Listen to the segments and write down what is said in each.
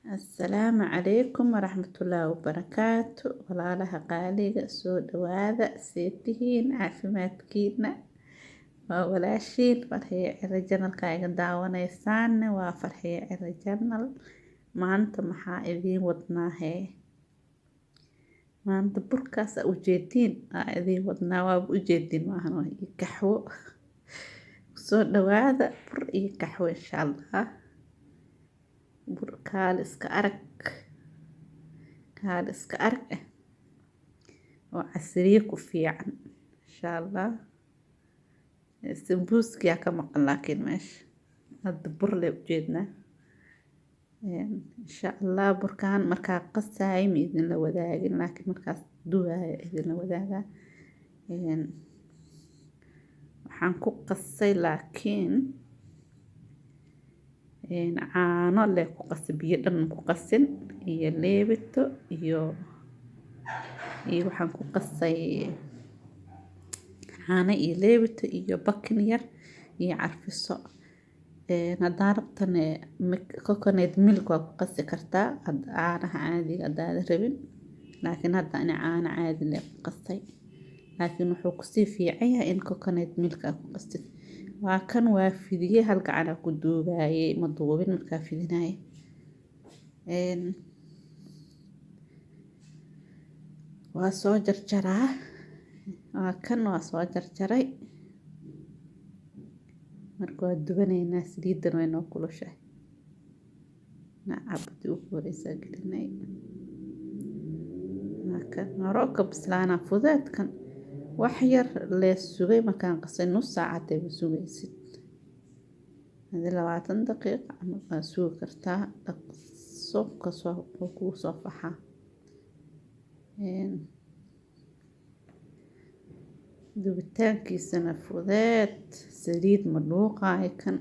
Assalaamu calaykum waraxmatullaahi wabarakaatu. Walaalaha qaaliga, soo dhawaada. See tihiin? Caafimaadkiina? Waa walaashiin Farxiyo Ciro. Channelka iga daawanaysaan waa Farxiyo Ciro Channel. Maanta maxaa idiin wadnaa hee? Maanta burkaas aa ujeediin aa idiin wadnaa. Waaba ujeediin maahan iyo qaxwo. Soo dhawaada, bur iyo qaxwo insha Allah. Bur kaali iska arag, kaali iska arag ah oo casriye ku fiican insha Allah. Sambuuskiyaa ka maqan, laakiin meesha hadda bur lee ujeednaa insha Allah. Burkaan markaa qasaay ma idinla wadaagin, laakiin markaas duwaaya idinla wadaagaa. Waxaan ku qasay laakiin caano lee ku qasay, biyo dhan ku qasin, iyo leebito iyo waxaan ku qasay caano iyo leebito iyo bakin yar iyo carfiso. Haddaa rabtana coconut milk waa ku qasi kartaa caanaha caadiga haddaad rabin, laakiin hadda ani caano caadi lee ku qasay, laakiin wuxuu kusii fiican yahay in coconut milk aa ku qastid. Waa kan, waa fidiyey, hal gacanaa ku duubaayey, ma duubin markaa fidinaye. Waa soo jarjaraa, waa kan, waa soo jarjaray. Marka waa dubanaynaa, saliidan way noo kulushahay. Nacabadii ugu horeysaa gelinay. Waa kan, hore ka bislaanaa fudeedkan. Wax yar lee sugay markaan qasay, nus saac hatay ma sugaysid, hadii 20 daqiiqo camal waa sugi kartaa, dhaqso kasoo kuu soo faxaa. Dubitaankiisana fudeed, saliid ma dhuuqaayo kan.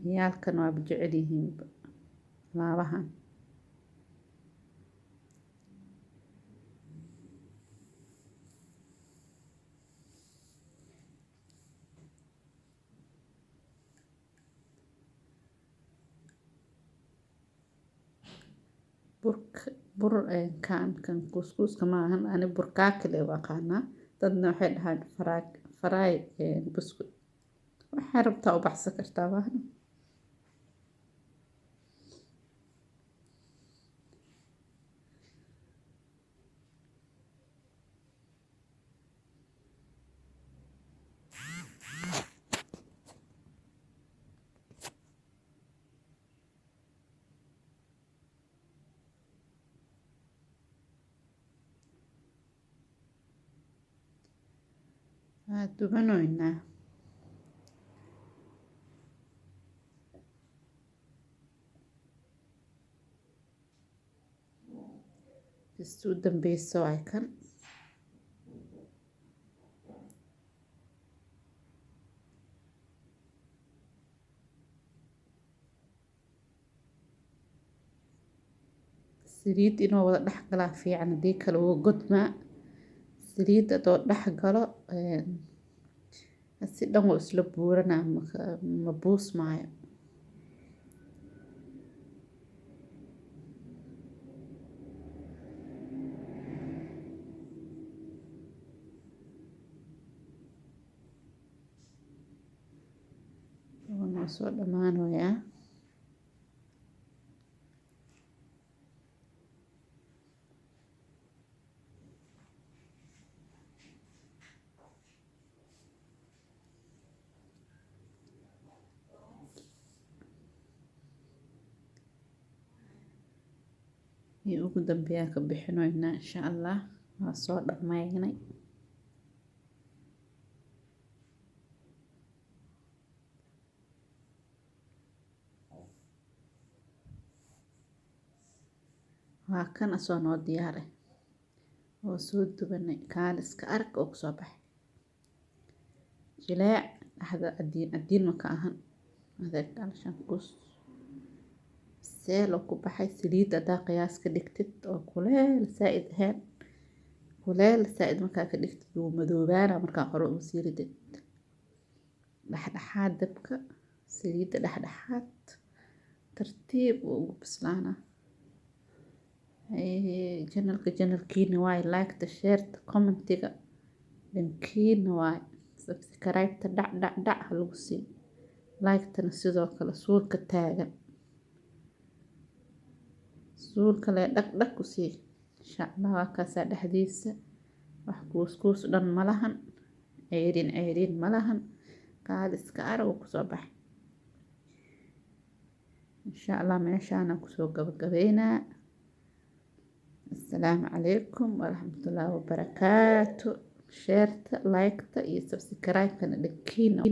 Ciyaalkan waaba jecel yihiinba laabahan. Burka bur kan kan kuuskuuska maahan, ani burkaaki lee u aqaanaa, dadna waxay dhahaan faraay buskud. Waxay rabtaa u baxsan kartaa maahan. Waa dubanoynaa. Kasta u dambeyso waay kan. Saliid inuu wada dhex galaa fiican, haddii kale wuu godmaa. Saliid hadoo dhex galo si dhan wuu isla buuranaa, ma buusmaayo. Wuu noo soo dhammaanayaa. Iyo ugu dambeeyaan ka bixinoynaa insha Allah. Waa soo dhammaynay. Waa kan asoo noo diyaar ah oo soo dubanay, kaal iska arag oo kusoo baxay, jileec dhexda cadiin cadiin ma ka ahan, adeeg alshan kus seel oo ku baxay. Saliid haddaa qiyaas ka dhigtid oo kuleel saa'id ahayn, kuleel saa'id markaa ka dhigtid wuu madoobaana markaa hore ugu sii ridid. Dhexdhexaad dabka Saliidda dhexdhexaad, tartiib uu ugu bislaanaa. Channelka channelkiina waaye. Like-ta, share-ta, comment-iga dhankiina waaye. Subscribe-ta dhac dhac dhac ha lagu siiyo. Like-tana sidoo kale, suulka taagan, suulka lee dhag dhag ku sii. Insha Allah, waa kaasaa. Dhexdiisa wax kuuskuus dhan malahan, ceyrin ceyrin malahan, kaaliska arag uu kusoo baxay. Insha Allah, meeshaana kusoo gabagabeynaa. Assalaamu calaykum waraxmatullaahi wabarakaatu. Share-ta, like-ta iyo subscribe-kana dhankiina.